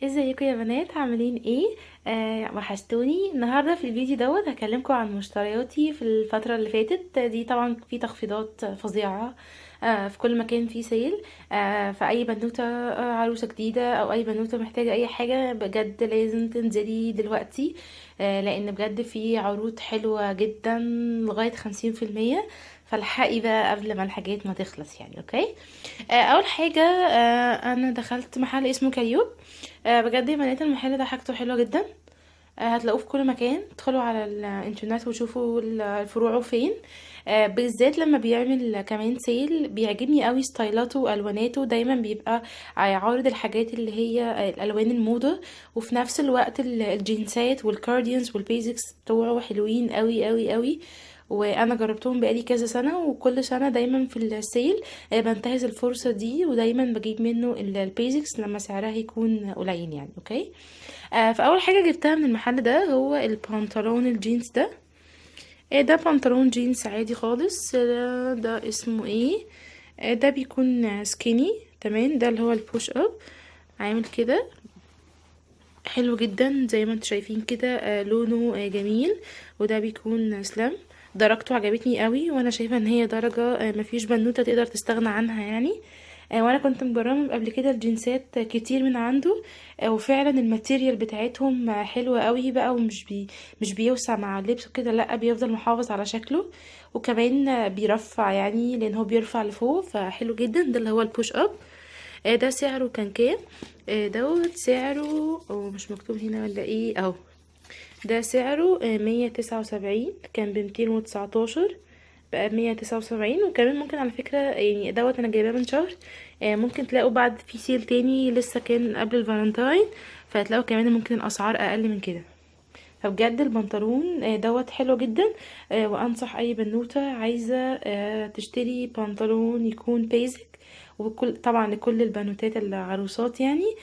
ازيكم يا بنات؟ عاملين ايه؟ وحشتوني. النهارده في الفيديو دوت هكلمكم عن مشترياتي في الفترة اللي فاتت دي. طبعا في تخفيضات فظيعة في كل مكان في sale. فاي بنوته عروسه جديدة او اي بنوته محتاجه اي حاجة بجد لازم تنزلي دلوقتي، لان بجد في عروض حلوة جدا لغاية 50%. فالحقي بقى قبل ما الحاجات ما تخلص يعني. okay، اول حاجة انا دخلت محل اسمه كاليوب. بجد يا بنات المحل ده حاجته حلوة جدا. هتلاقوه في كل مكان، ادخلوا على الانترنت وشوفوا فروعه فين. بالذات لما بيعمل كمان sale بيعجبني قوي ستايلاته والواناته، دايما بيبقى عارض الحاجات اللي هي الالوان الموضة، وفي نفس الوقت الجينزات وال cardigans وال basics بتوعه حلوين قوي قوي قوي. وانا جربتهم بقالي كذا سنة، وكل سنة دايما في ال sale بنتهز الفرصة دي، ودايما بجيب منه ال basics لما سعرها يكون قليل يعني. okay، فاول حاجة جبتها من المحل ده هو البنطلون الجينز ده. ده بنطلون جينز عادي خالص. ده اسمه ايه؟ ده بيكون skinny، تمام. ده اللي هو ال push up، عامل كده حلو جدا زي ما انتم شايفين كده. لونه جميل، وده بيكون slim. درجته عجبتني قوي، وانا شايفه ان هي درجه مفيش بنوته تقدر تستغنى عنها يعني. وانا كنت مجربه قبل كده الجينزات كتير من عنده، وفعلا ال material بتاعتهم حلوة قوي بقى، ومش مش بيوسع مع اللبس وكده، لا بيفضل محافظ على شكله، وكمان بيرفع يعني، لان هو بيرفع لفوق، فحلو جدا. ده اللي هو ال push up. ده سعره كان كام؟ دوت سعره هو مش مكتوب هنا ولا ايه؟ اهو ده سعره 179، كان ب219، بقى 179. وكمان ممكن على فكرة يعني دوت انا جايباه من شهر، ممكن تلاقوا بعد في sale تاني لسه كان قبل الفالنتاين، فهتلاقوا كمان ممكن الاسعار اقل من كده. فبجد البنطلون دوت حلو جدا. وانصح اي بنوتة عايزة تشتري بنطلون يكون basic، وكل طبعا لكل البنوتات العروسات يعني.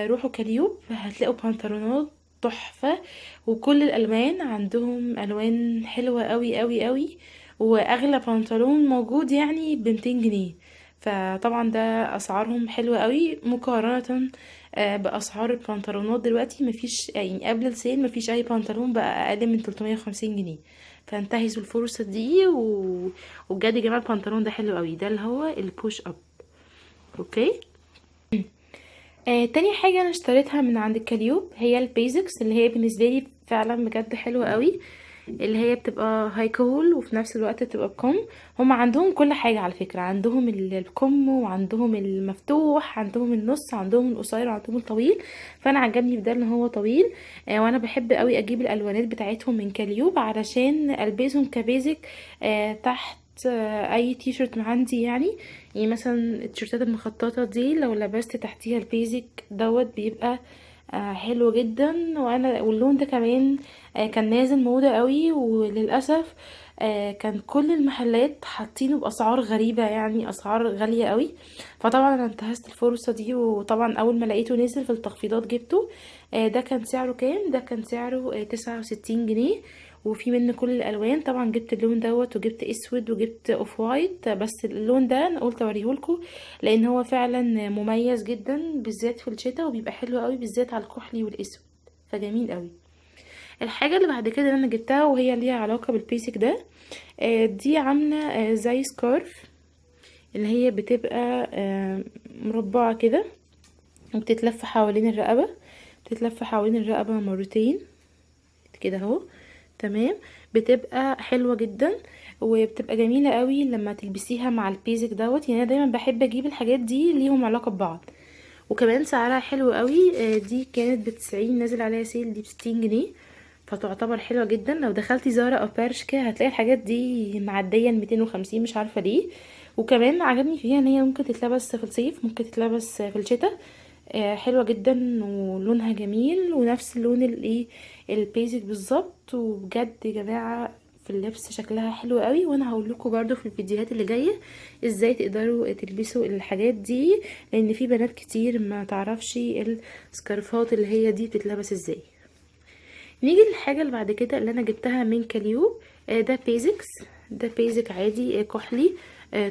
روحوا كاليوب هتلاقوا بنطلونات تحفة، وكل الالوان عندهم الوان حلوة قوي قوي قوي، واغلى بنطلون موجود يعني ب200 جنيه. فطبعا ده اسعارهم حلوة قوي مقارنة باسعار البنطلونات دلوقتي. مفيش يعني قبل ال sale مفيش اي بنطلون بقى اقل من 350 جنيه، فانتهزوا الفرصة دي. وبجد يا جماعة البنطلون ده حلو قوي، ده اللي هو ال push up. okay، تاني حاجة انا اشتريتها من عند الكاليوب هي ال basics، اللي هي بالنسبة لي فعلا بجد حلوة قوي، اللي هي بتبقى high col وفي نفس الوقت بتبقى بكم. هم عندهم كل حاجة على فكرة، عندهم الكم وعندهم المفتوح، عندهم النص، عندهم القصير، وعندهم الطويل. فانا عجبني في ده ان هو طويل. وانا بحب قوي اجيب الالوانات بتاعتهم من كاليوب علشان البسهم ك basic تحت اي تيشرت عندي يعني. يعني مثلا التيشرتات المخططة دي لو لبست تحتيها ال basic دوت بيبقى حلو جدا. واللون ده كمان كان نازل موضة قوي، وللأسف كان كل المحلات حاطينه بأسعار غريبة يعني، أسعار غالية قوي. فطبعا انا انتهزت الفرصة دي، وطبعا اول ما لقيته نزل في التخفيضات جبته. ده كان سعره كام؟ ده كان سعره 69 جنيه، وفي منه كل الالوان. طبعا جبت اللون دوت، وجبت اسود، وجبت off white، بس اللون ده انا قلت اوريهولكوا لان هو فعلا مميز جدا بالذات في الشتاء، وبيبقى حلو قوي بالذات على الكحلي والاسود، فجميل قوي. الحاجة اللي بعد كده اللي انا جبتها وهي ليها علاقة بال basic ده، دي عامله زي scarf، اللي هي بتبقى مربعه كده، وبتتلف حوالين الرقبة، بتتلف حوالين الرقبة مرتين كده اهو، تمام. بتبقى حلوة جدا، وبتبقى جميلة قوي لما تلبسيها مع ال basic دوت. يعني انا دايما بحب اجيب الحاجات دي ليهم علاقة ببعض، وكمان سعرها حلو قوي. دي كانت ب90، نازل عليها sale، دي ب60 جنيه، فتعتبر حلوة جدا. لو دخلتي زارا او بيرشكا هتلاقي الحاجات دي معدية 250، مش عارفة ليه. وكمان عجبني فيها ان هي ممكن تتلبس في الصيف، ممكن تتلبس في الشتاء. حلوة جدا ولونها جميل، ونفس اللون ال basic بالظبط. وبجد يا جماعة في اللبس شكلها حلو قوي، وانا هقول لكم برضو في الفيديوهات اللي جاية ازاي تقدروا تلبسوا الحاجات دي، لان في بنات كتير ما تعرفش السكارفات اللي هي دي بتتلبس ازاي. نيجي للحاجة اللي بعد كده اللي انا جبتها من كاليوب. ده basics، ده basic عادي، كحلي،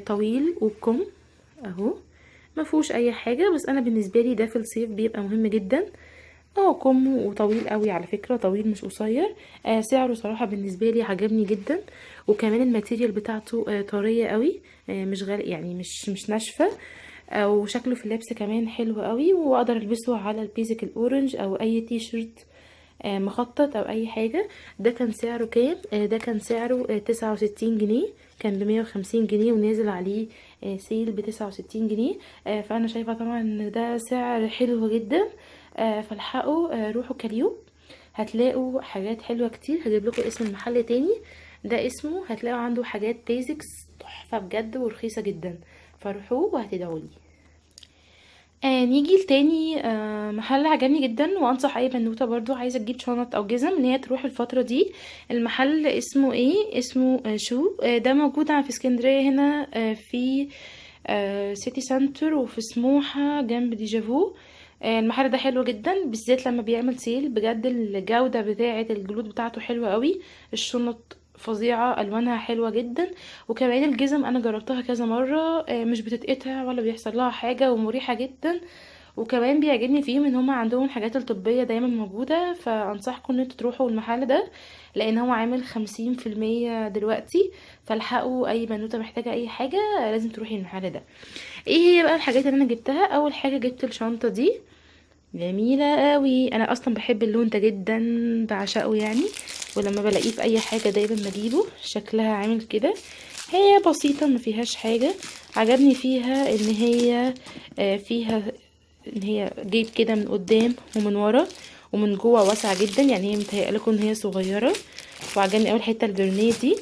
طويل وبكم اهو. ما فيهوش اي حاجة، بس انا بالنسبة لي ده في الصيف بيبقى مهم جدا. كمه وطويل قوي على فكرة، طويل مش قصير. سعره صراحة بالنسبة لي عجبني جدا، وكمان ال material بتاعته طرية قوي، مش غالي يعني، مش ناشفة، وشكله في اللبس كمان حلو قوي، واقدر البسه على ال basic ال orange او اي تي شيرت مخطط او اي حاجة. ده كان سعره كام؟ ده كان سعره 69 جنيه، كان ب150 جنيه ونازل عليه sale ب69 جنيه. فانا شايفه طبعا ان ده سعر حلو جدا. فالحقوا، روحوا كاليوب، هتلاقوا حاجات حلوة كتير. هجيب لكم اسم المحل تاني، ده اسمه، هتلاقوا عنده حاجات basics تحفة بجد ورخيصه جدا، فروحوه وهتدعوا لي. نيجي لتاني محل عجبني جدا، وانصح اي بنوته برضو عايزه تجيب شنط او جزم ان هي تروح الفترة دي. المحل اسمه ايه؟ اسمه شو. ده موجود في اسكندرية هنا، في سيتي سنتر، وفي سموحه جنب ديجافو. المحل ده حلو جدا، بالذات لما بيعمل sale بجد. الجودة بتاعه الجلود بتاعته حلوة قوي، الشنط فظيعة، ألوانها حلوة جدا، وكمان الجزم أنا جربتها كذا مرة، مش بتتقطع ولا بيحصل لها حاجة، ومريحة جدا. وكمان بيعجبني فيهم ان هما عندهم الحاجات الطبية دايما موجودة، فأنصحكم ان انتوا تروحوا المحل ده لان هو عامل 50% دلوقتي، فالحقوا اي بنوتة محتاجة اي حاجة لازم تروحي المحل ده. ايه هي بقى الحاجات اللي انا جبتها؟ اول حاجة جبت الشنطة دي، جميلة قوي، انا اصلا بحب اللون ده جدا، بعشقه يعني، ولما بلاقيه في اي حاجة دايما بجيبه. شكلها عامل كده، هي بسيطة ما فيهاش حاجة. عجبني فيها ان هي فيها ان هي جيب كده من قدام ومن ورا، ومن جوه واسعة جدا، يعني هي متهيألكم ان هي صغيرة. وعجبني اول حتة الفرنيه دي،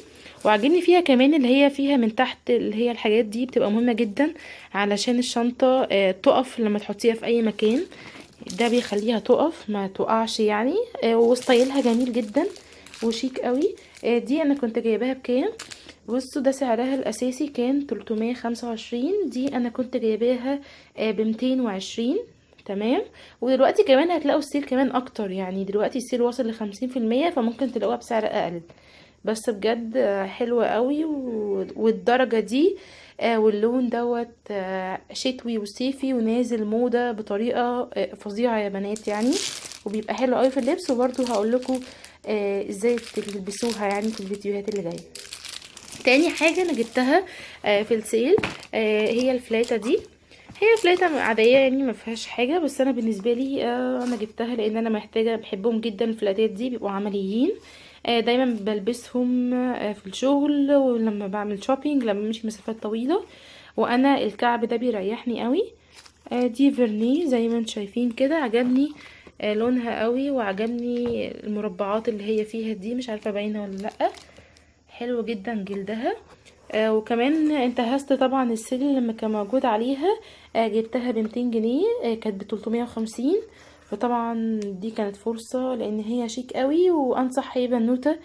وعجبني فيها كمان اللي هي فيها من تحت اللي هي الحاجات دي بتبقى مهمة جدا علشان الشنطة تقف لما تحطيها في اي مكان، ده بيخليها تقف ما تقعش يعني. وستايلها جميل جدا وشيك قوي. دي انا كنت جايباها بكام؟ بصوا ده سعرها الاساسي كان 325، دي انا كنت جايباها ب220، تمام. ودلوقتي كمان هتلاقوا ال sale كمان اكتر، يعني دلوقتي ال sale واصل ل50%، فممكن تلاقوها بسعر اقل. بس بجد حلوة قوي، والدرجة دي واللون دوت شتوي وصيفي ونازل موضة بطريقة فظيعة يا بنات يعني، وبيبقى حلو قوي في اللبس. وبرضو هقول لكم ازاي تلبسوها يعني في الفيديوهات اللي جاية. تاني حاجة انا جبتها في ال sale هي الفلاتة دي. هي فلاتة عادية يعني ما فيهاش حاجة، بس انا بالنسبة لي انا جبتها لان انا محتاجة، بحبهم جدا الفلاتات دي، بيبقوا عمليين، دايما بلبسهم في الشغل ولما بعمل shopping، لما بمشي مسافات طويلة، وانا الكعب ده بيريحني قوي. دي فيرني زي ما انتم شايفين كده، عجبني لونها قوي، وعجبني المربعات اللي هي فيها دي، مش عارفة باينة ولا لأ، حلو جدا جلدها. وكمان انتهزت طبعا ال sale لما كان موجود عليها، جبتها ب200 جنيه، كانت ب350، فطبعا دي كانت فرصة لان هي شيك قوي. وانصح اي بنوتة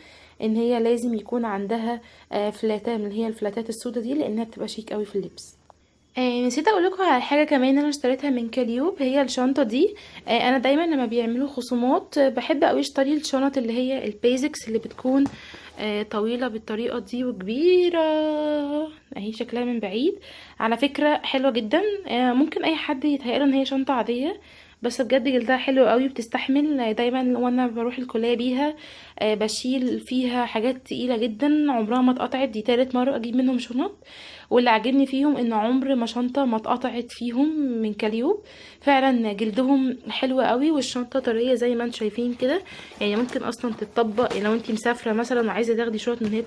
ان هي لازم يكون عندها فلاتة من اللي هي الفلاتات السودة دي، لانها بتبقى شيك قوي في اللبس. نسيت اقول لكم على حاجة كمان انا اشتريتها من كاليوب، هي الشنطة دي. انا دايما لما بيعملوا خصومات، بحب قوي اشتري الشنط اللي هي ال basics اللي بتكون طويلة بالطريقة دي وكبيره، اهي شكلها من بعيد على فكرة حلوة جدا. ممكن اي حد يتهيأله ان هي شنطه عادية، بس بجد جلدها حلو قوي وبتستحمل. دايما وانا بروح الكلية بيها، بشيل فيها حاجات تقيلة جدا، عمرها ما اتقطعت. دي تالت مرة اجيب منهم شنط، واللي عاجبني فيهم ان عمر ما شنطه ما اتقطعت فيهم من كاليوب، فعلا جلدهم حلو قوي، والشنطه طرية زي ما انتم شايفين كده، يعني ممكن اصلا تتطبق، يعني لو انتي مسافرة مثلا وعايزه تاخدي شنط من هي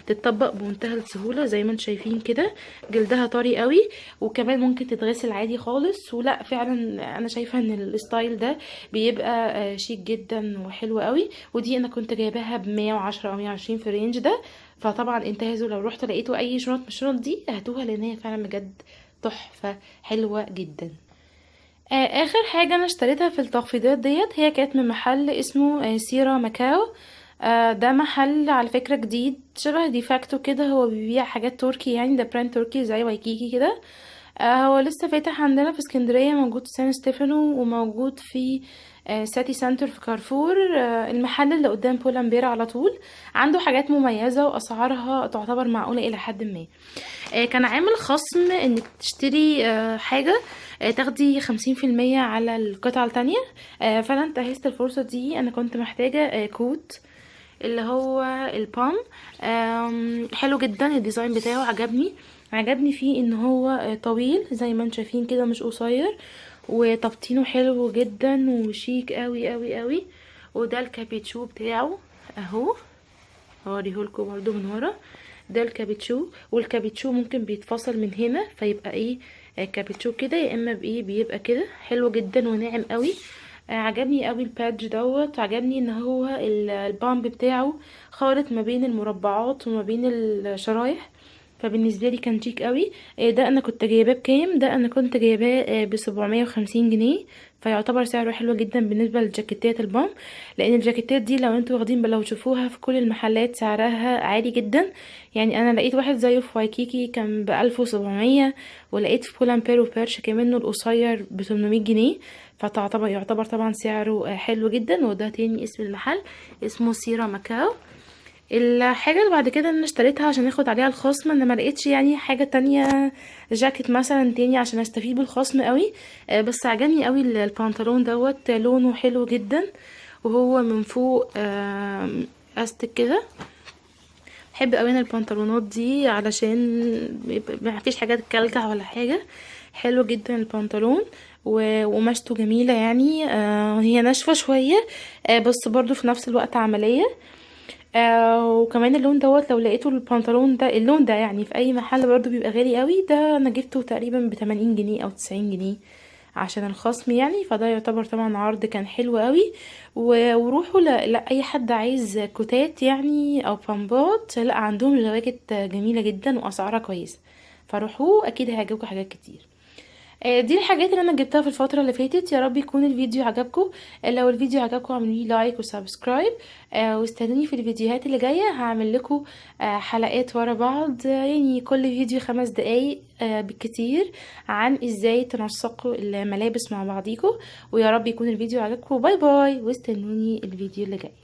تتطبق بمنتهى السهولة زي ما انتم شايفين كده، جلدها طري قوي، وكمان ممكن تتغسل عادي خالص. ولا فعلا انا شايفه ان ال style ده بيبقى شيك جدا وحلو قوي. ودي انا كنت جايباها ب110 او 120 في ال range ده، فطبعا انتهزوا لو رحتوا لقيتوا اي شنط من الشنط دي هاتوها، لان هي فعلا بجد تحفة حلوة جدا. اخر حاجة انا اشتريتها في التخفيضات ديت هي كانت من محل اسمه سيرا ماكاو. ده محل على فكرة جديد شبه ديفاكتو كده، هو بيبيع حاجات تركي يعني، ده brand تركي زي وايكيكي كده. هو لسه فاتح عندنا في اسكندرية، موجود في سان ستيفانو، وموجود في سيتي سنتر في كارفور، المحل اللي قدام بولامبير على طول. عنده حاجات مميزة واسعارها تعتبر معقولة الى حد ما. كان عامل خصم انك تشتري حاجة تاخدي 50% على القطعة التانية. فانا انتهزت الفرصة دي. انا كنت محتاجة coat اللي هو ال bomber، حلو جدا ال design بتاعه، عجبني فيه ان هو طويل زي ما انتم شايفين كده، مش قصير، وتبطينه حلو جدا وشيك قوي قوي قوي. وده الكابيتشو بتاعه اهو، هوريهولكوا برضو من ورا. ده الكابيتشو، والكابيتشو ممكن بيتفصل من هنا فيبقى ايه، كابيتشو كده، يا اما بايه بيبقى كده. حلو جدا وناعم قوي. عجبني قوي ال badge دوت. عجبني ان هو ال bomber بتاعه خالط ما بين المربعات وما بين الشرايح، فبالنسبه لي كان شيك قوي. ده انا كنت جايباه بكام؟ ده انا كنت جايباه ب750 جنيه، فيعتبر سعره حلو جدا بالنسبة للجاكيتات ال bomber، لان الجاكيتات دي لو انتوا واخدين لو تشوفوها في كل المحلات سعرها عالي جدا. يعني انا لقيت واحد زيه في وايكيكي كان ب1700، ولقيت في بولامبير وبيرش كمان القصير ب800 جنيه، فتعتبر يعتبر طبعا سعره حلو جدا. وده تاني اسم المحل، اسمه سيرا ماكاو. الحاجة اللي بعد كده انا اشتريتها عشان اخد عليها الخصم، انا ما لقيتش يعني حاجة تانية جاكيت مثلا تاني عشان استفيد بالخصم قوي، بس عجبني قوي البنطلون دوت، لونه حلو جدا، وهو من فوق استك كده. بحب قوي انا البنطلونات دي علشان ما فيش حاجة تكلكع ولا حاجة. حلو جدا البنطلون وقماشته جميلة يعني، هي ناشفة شوية، بس برضو في نفس الوقت عملية. وكمان اللون دوت لو لقيته البنطلون ده اللون ده يعني في اي محل برضو بيبقى غالي قوي، ده انا جبته تقريبا ب80 جنيه او 90 جنيه عشان الخصم يعني، فده يعتبر طبعا عرض كان حلو قوي. وروحوا لاي حد عايز كوتات يعني او بامبات، لا عندهم جواكت جميلة جدا واسعارها كويسة، فروحوا اكيد هيعجبكم حاجات كتير. دي الحاجات اللي انا جبتها في الفترة اللي فاتت. يا رب يكون الفيديو عجبكم، لو الفيديو عجبكم اعملوا لي like و subscribe، واستنوني في الفيديوهات اللي جاية. هعمل لكم حلقات ورا بعض، يعني كل فيديو 5 دقايق بالكتير، عن ازاي تنسقوا الملابس مع بعضيكم. ويا رب يكون الفيديو عجبكم. bye bye، واستنوني الفيديو اللي جاي.